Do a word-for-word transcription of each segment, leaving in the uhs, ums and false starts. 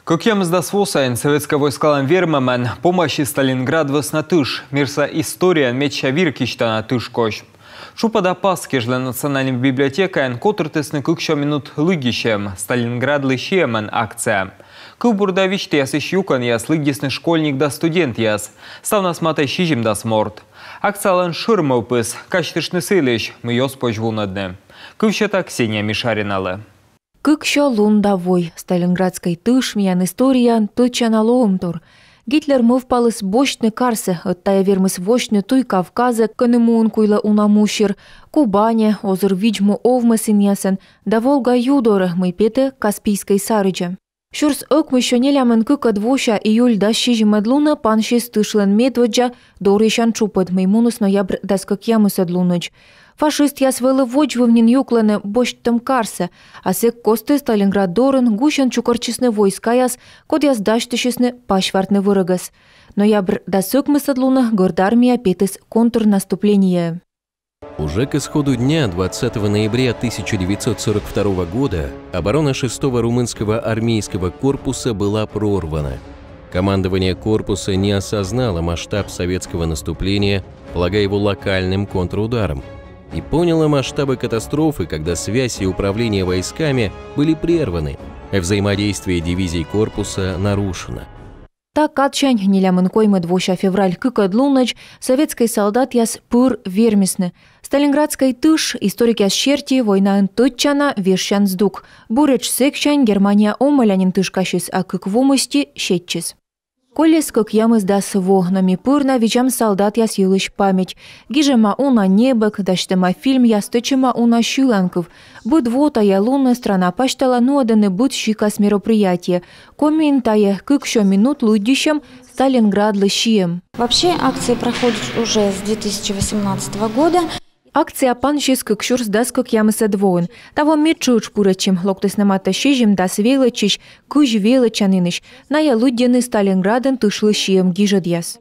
Кӧкъямысдас во сайын сӧветскӧй войскалӧн вермӧмӧн помасис Сталинград вӧсна тыш, мирса историяын медся вир кисьтана тышкось. Тшупӧда пас кежлӧ Национальнӧй библиотекаын котыртісны «Кыксё минут лыддьысьӧм. Сталинградлы сиӧмӧн» акция. Кывбур да висьтъясысь юкӧнъяс лыддисны школьник да студентъяс. Ставнас матӧ сизимдас морт. Акциялӧн шӧр мӧвпыс — казьтыштны сы йылысь, мый оз позь вунӧдны. Кыв сета Ксения Мишариналы. Кыксё лун да вой. Сталинградскӧй тыш миян историяын тӧдчана лоӧмтор. Гитлер мӧвпаліс босьтны карсӧ, ӧд тайӧ вермис восьтны туй Кавказӧ, кӧні муын куйлӧ уна мусир, Кубаньӧ, озыр видз-му овмӧс инъясӧн, да Волга ю дорӧ, мый петӧ Каспийскӧй саридзӧ. Сюрс ӧкмыссё нелямын кыкӧд вося июль дас сизимӧд лунӧ пансис тышлӧн медводдза дорйысян тшупӧд, мый муніс ноябрь дас кӧкъямысӧд лунӧдз. Фашистъяс вӧлі водзвыв нин юклӧны босьттӧм карсӧ, а сэк кості Сталинград дорын гусьӧн чукӧртчисны войскаяс, кодъяс дасьтысисны пасьвартны вӧрӧгӧс. Ноябрь дас ӧкмысӧд лунӧ Гӧрд Армия петіс контрнаступлениеӧ. Уже к исходу дня, двадцатого ноября тысяча девятьсот сорок второго года, оборона шестого румынского армейского корпуса была прорвана. Командование корпуса не осознало масштаб советского наступления, полагая его локальным контрударом, и поняло масштабы катастрофы, когда связь и управление войсками были прерваны, а взаимодействие дивизий корпуса нарушено. Та кадсянь нелямын коймӧд вося февраль кыкӧд лунӧдз сӧветскӧй салдатъяс пыр вермисны. Сталинградскӧй тыш, историкъяс серти, войнаын тӧдчана вежсян здук. Буретш сэксянь Германия омӧля нин тышкасис, а кык во мысти сетчис. Колис кӧкъямысдас во, но ми пыр на видзам салдатъяс йылысь память. Гижӧма уна небӧг, дасьтӧма фильмъяс, стӧчӧма уна сьыланкыв. Быд во тайӧ лунӧ страна пасьтала нуӧдӧны быд сикас мероприятие. Комиын тайӧ «Кыксё минут лыддьысьӧм. Сталинградлы сиӧм». Вообще акция проходит уже с две тысячи восемнадцатого года. Акция пансис кык сюрс дас кӧкъямысӧд воын. Таво ми тшӧтш пырӧдчим, локтісны матӧ сизимдас велӧдчысь кызь велӧдчанінысь. Найӧ лыддьӧны Сталинградын тышлы сиӧм гижӧдъяс.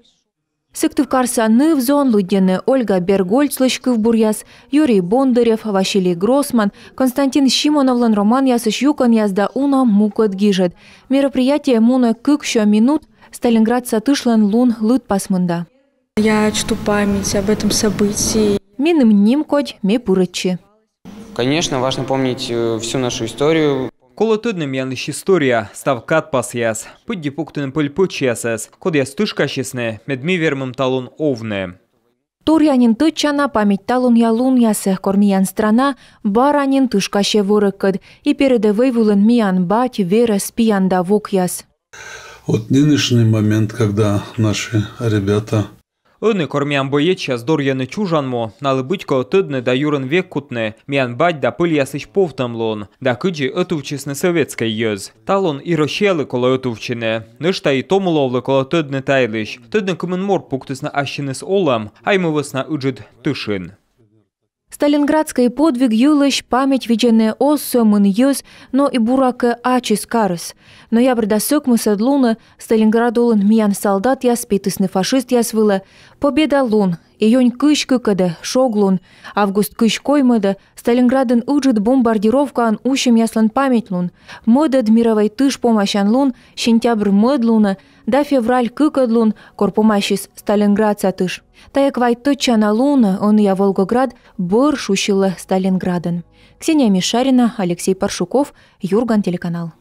Сыктывкарса «Ныв.зон» лыддьӧны Ольга Бергольцлысь кывбуръяс, Юрий Бондарев, Василий Гроссман, Константин Симоновлӧн романъясысь юкӧнъяс да уна мукӧд гижӧд. Мероприятие мунӧ «Кыксё минут. Сталинградса тышлӧн лун» лыдпас мында. Я чту память об этом событии. Меным нимкодь, ме пырӧдчи. Конечно, важно помнить, э, всю нашу историю. Колӧ тӧдны миянлысь история, став кадпасъяс. Пыдди пуктыны пӧль-пӧчьясӧс, кодъяс тышкасисны, мед ми вермим талун овны. Торъя нин тӧдчана память талунъя лунъясӧ, кор миян страна бара нин тышкасьӧ вӧрӧгкӧд и перйӧдӧ вӧй вылын миян бать, верӧс, пиян да вокъяс. Вот нынешний момент, когда наши ребята... Ӧні, кор миян боечьяс дорйӧны чужан му, налы быть колӧ тӧдны да юрын век кутны миян бать да пӧльясысь повтӧмлун, да кыдзи ӧтувтчисны сӧветскӧй йӧз. Талун и Россиялы колӧ ӧтувтчыны. Нӧшта и томуловлы колӧ тӧдны та йылысь, тӧдны, кымын морт пуктісны ассьыныс олӧм, айму вӧсна ыджыд тышын. Сталинградскӧй подвиг йылысь память видзӧны оз сӧмын йӧз, но и, буракӧ, ачыс карыс. Ноябрь дас ӧкмысӧд лунӧ Сталинград улын миян салдатъяс петісны фашистъяс вылӧ Победа лун, июнь кызь кыкӧдӧ — шоглун, август кызь коймӧдӧ — Сталинградын ыджыд бомбардировкаын усьӧмъяслӧн памятьлун, мӧдӧд мирӧвӧй тыш помасян лун сентябрь мӧд лунӧ да февраль кыкӧд лун, кор помасис Сталинградса тыш. Тайӧ квайт тӧдчана лунӧ ӧнія Волгоград бӧр шусьылӧ Сталинградӧн. Ксения Мишарина, Алексей Паршуков, «Юрган» телеканал.